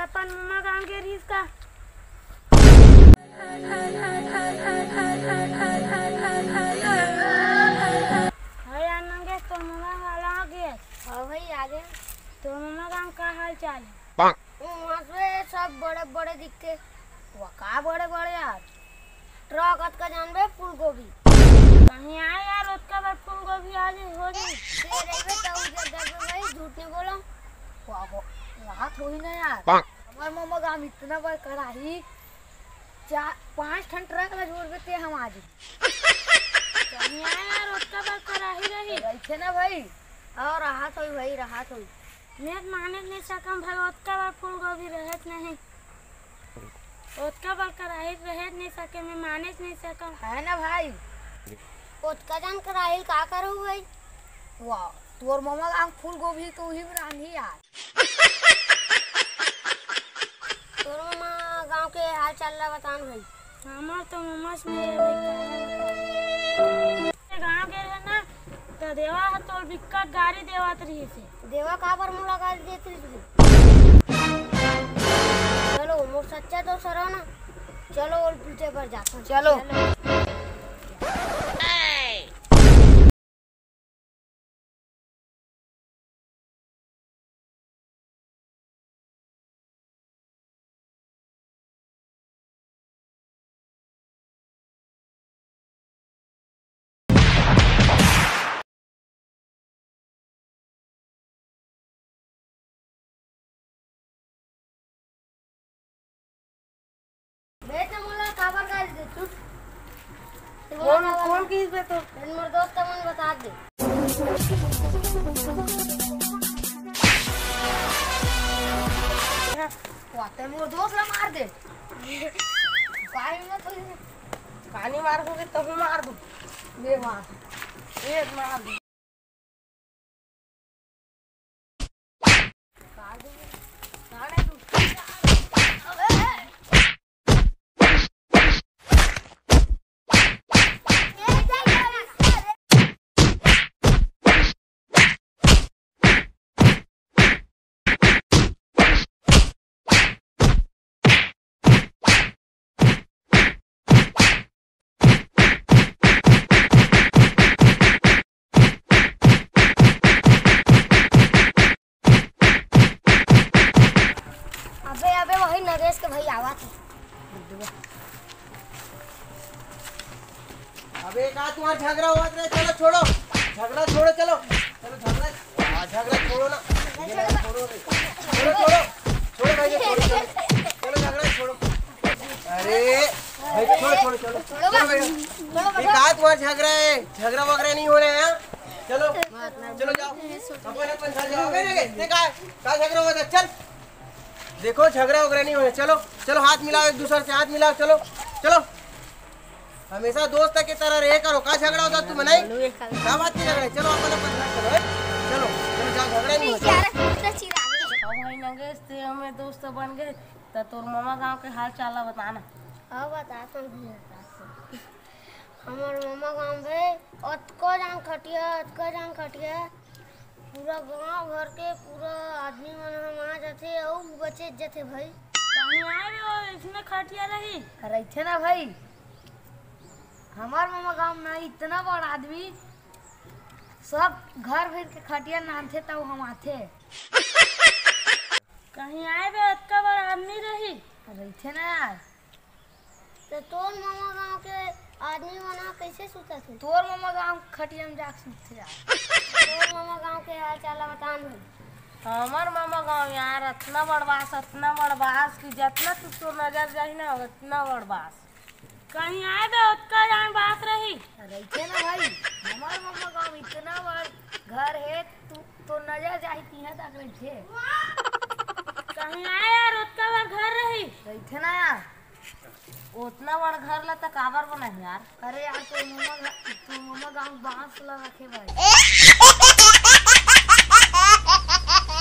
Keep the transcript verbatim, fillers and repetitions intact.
अपन ममा गाँव गे रिहिस का? हाय यार नंगेश, तोर ममा घला आ गे। हाँ भाई, आ गे। तोर ममा गाँव का हाल चाल हे? उहाँ से सब बड़े बड़े दिखथे। वो का बड़े बड़े यार, ट्रक अतका जानबे फूलगोभी। कहीं आए यार, ओतका बड़ फूलगोभी आज हो जी। ते रहिबे त उ जगह पे भाई, झूठ नहीं बोलो। वाह, वाह, राहत होही ना यार। हमार ममा गाँव इतना बड़ कराही, चार पाँच ठन ट्रक ला जोड़बे ते हम आज। कहीं आए यार, ओतका बड़ कराही रही। रहिथे ना भाई, और राहत होही भाई, राहत होही। मैं माने नहीं सकम भाई, ओतका बड़ फूलगोभी रहत नहीं। ओतका बड़ कराही रहे नहीं सके, मैं माने नहीं सकम। है ना भाई? ओतका जान कराही का करो भाई? वाह, तोर ममा गाँव फूलगोभी तो उही में रांधी यार। तोर ममा गाँव के हाल चाल ला बतान भाई। हमार तो ममा से मेरे भाई का है बताओ। गाँव के है ना, त देवा ह तोर बिक्कट गारी देवत रहिस हे। देवा काबर मोला गारी देत रहिस हे? चलो, मोर सच्चा दोस्त हरो ना, चलो, ओल पीछे पर जाथन। चलो। बे त मोला काबर गाली दे तू? ते मोला कौन, काबर कौन गाली? किस बे तो? मोर दोस्त मन बता दे। वाते मोर दोस्त ला मार दे। काहे हिम्मत होई? कानी मार होगे तहू मार दू। बे मार। ए मार दू। अबे, अबे, वही नरेश के भाई आवत हे। अबे, का तुम्हार झगड़ा होवत रहे? चलो, छोड़ो, झगड़ा छोड़ो, चलो, चलो, झगड़ा, हाँ, झगड़ा छोड़ो ना, ये ना छोड़ो रे। छोड़ो, छोड़ो, छोड़ो भाई, छोड़ो, छोड़ो, चलो, झगड़ा छोड़ो। अरे भाई, छोड़ो, छोड़ो, चलो, चलो भाई, ये का तुम्हार झगड़ा है? झगड़ा वगैरह नहीं हो रहा है यहाँ। चलो, चलो जाओ, अपन अपन घर जाओ। अबे रे, ये का, का झगड़ा हुआ था? चल, देखो, झगड़ा वगैरह नहीं होना। चलो, चलो, हाथ मिलाओ, एक दूसरे से हाथ मिलाओ। चलो, चलो। हमेशा दोस्त की तरह रहे करो। का झगड़ा होता तू बनाई? का बात नहीं झगड़ा? चलो, अपन अपन घर चलो, हैं? चलो, चलो, जाओ, झगड़ा नहीं होता। हाँ भाई नगेश, ते हमें दोस्त बन गए, त तोर ममा गाँव के हाल चाल ला बताना। हाँ, बताथन भैया, बताथन। हमर ममा गाँव में अतको जान खटिया, अतको जान खटिया, पूरा गांव भर के पूरा आदमी मन ह मार जाथे अउ बचेच जाथे भाई। कहीं आए रे, वो इसमें खटिया रही। रहिथे ना भाई, हमार ममा गांव में इतना बड़ आदमी, सब घर भर के खटिया नानथे तब हम आथे। कहीं आए बे, अतका बड़ आदमी रही। रहिथे ना यार। त तोर ममा गांव के आदमी मन ह कइसे सुतत हे? तोर ममा गांव खटिया म जाके सुतथे यार। तोर ममा गांव के हाल चाल बता न भाई। हमर ममा गांव यार, अतना बड़ बास, अतना बड़ बास कि जतना तू तोर नजर जाही ना, ओतना बड़ बास। कहीं आए बे, ओतका जान बास रही। रहिथे ना भाई, हमर ममा गांव इतना बड़ घर हे, तू तोर नजर जाही तिहां तक रहिथे। कहीं आए यार, ओतका बड़ घर रही। रहिथे ना यार। ओतना बड़ घर ला त काबर बनाही यार? अरे यार, तोर ममा घ-, तोर ममा गांव बांस ला रखे भाई।